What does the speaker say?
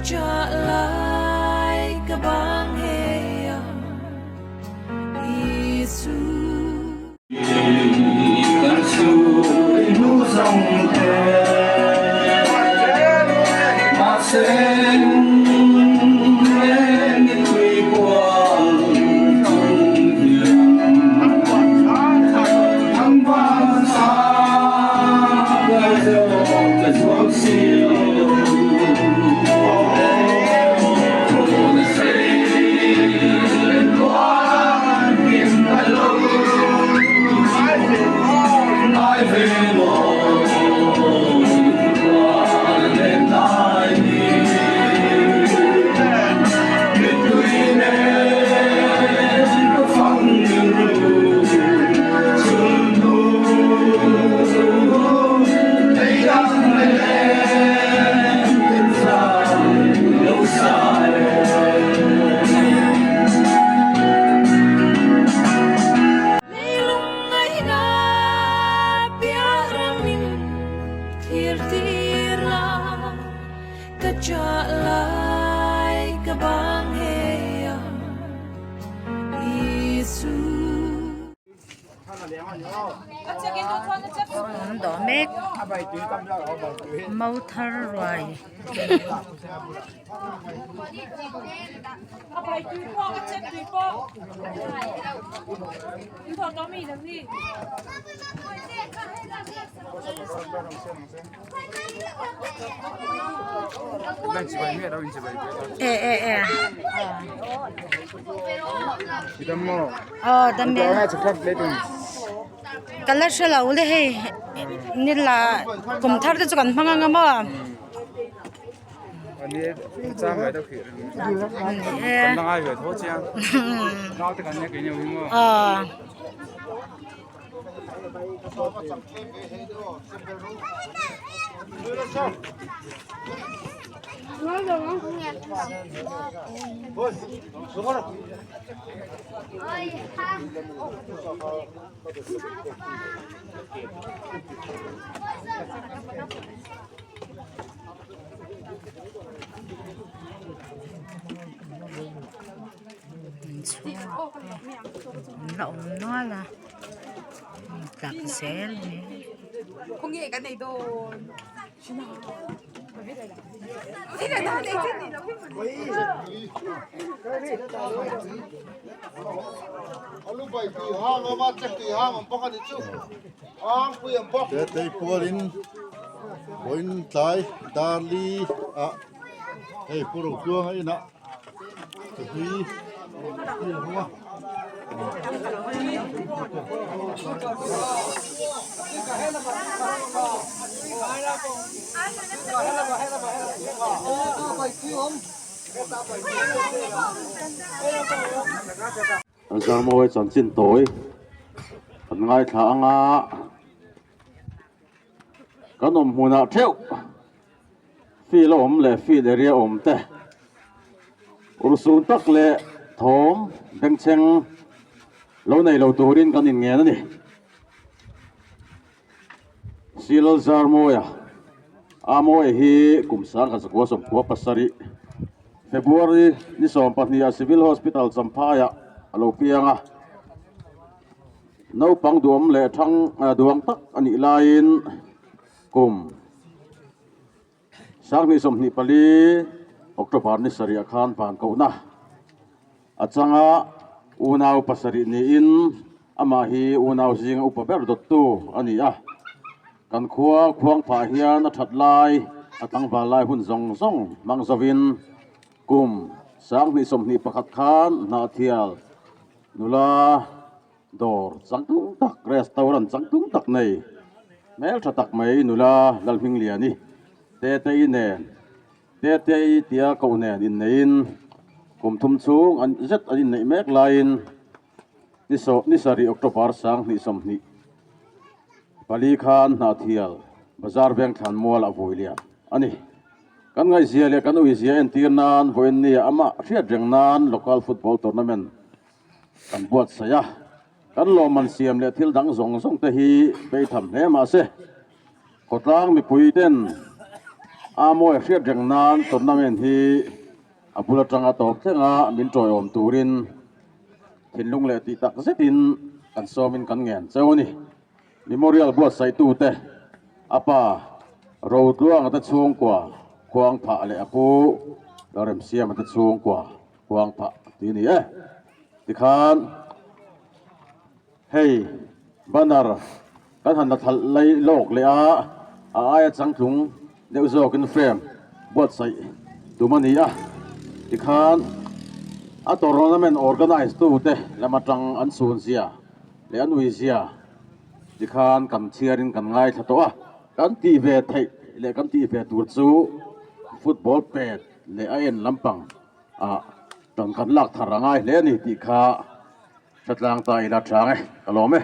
Ka lai ka bang he a Isu. Kan sui hnu zong te mahse nitui kual chung hian thangvan sa kai zo ka zuam si lo. Leilung ngaihna piah ramin thlir tir la, ka chah lai ka bang he a Isu. An dawh mek mau thar ruai. E e e aw dam e ka la hre lo le hei ni la kum thar te chu kan hmang ang a maw aw. Inchhung an la awm nual a tlak zel mai. Tetei pualin vawiin tlai Darli ah hei Pu Rotluanga inah Hlui hi a hung a. Zarmawi chanchin tawi kan ngaithla anga kan awm hmunah theuh Field a awm leh field area awm te urhsun tak leh thawm bengchheng lo nei lo turin kan inngen a ni. Silal Zarmawia Amawia hi kum sangkhat zakua sawmkhua pasarih February ni 12 ah Civil Hospital Champhaiah a lo piang a. Naupang duam leh thang duang tak a nih laiin Kum 2024 October ni sarih ah khan van kohna a chang a, unau pasarih niin amah hi unau zinga upa ber dawttu a ni a. Kan khua khuangphah hian a that lai a tlangval lai hun zawng zawng hmang zovin kum 2021 khan Hnahthial nula Dawr changtlung tak, restaurant changtlung tak nei, hmeltha tak mai nula Lalhmingliani Tetei nen, Tetei tia koh nen inneiin kum thum chhung an zet an inneih mek laiin ni sawh ni sarih October 2024 khan Hnahthial Bazar Vengthlan mual a vui lian a ni. Kan ngaihzia leh kan uizia entir nan vawiin nia amah hriat reng nan local football tournament Kan buatsaih a, kan lawmman siam leh thil dang zawng zawng te hi beitham hle mah se, khawtlang mipui ten A mawi hriat reng nan tournament hi a bul atanga tawp thlenga min tawiawm turin thinlung leh tih tak zetin kan sawmin kan ngen cheu a ni. Memorial buatsaih tute a pa Rotluanga te chhungkua khuang phah leh a pu Lalremsiama te chhungkua khuang phah tih a ni e. Tikhan hei banner kan han la thalh lai lawk leh a, a aia changtlung deuh zawkin frame buatsaih tum a ni a. Tikhan a tournament organise tute lam atang an chhunzia leh an uizia tikhan kan chhiarin kan ngaithla tawh a. Kan tih ve theih leh kan tih ve tur chu football pet leh a en lampang ah tan kan lak thar a ngai hle a ni tih kha Hretlang ta ila chang e, ka lawm e.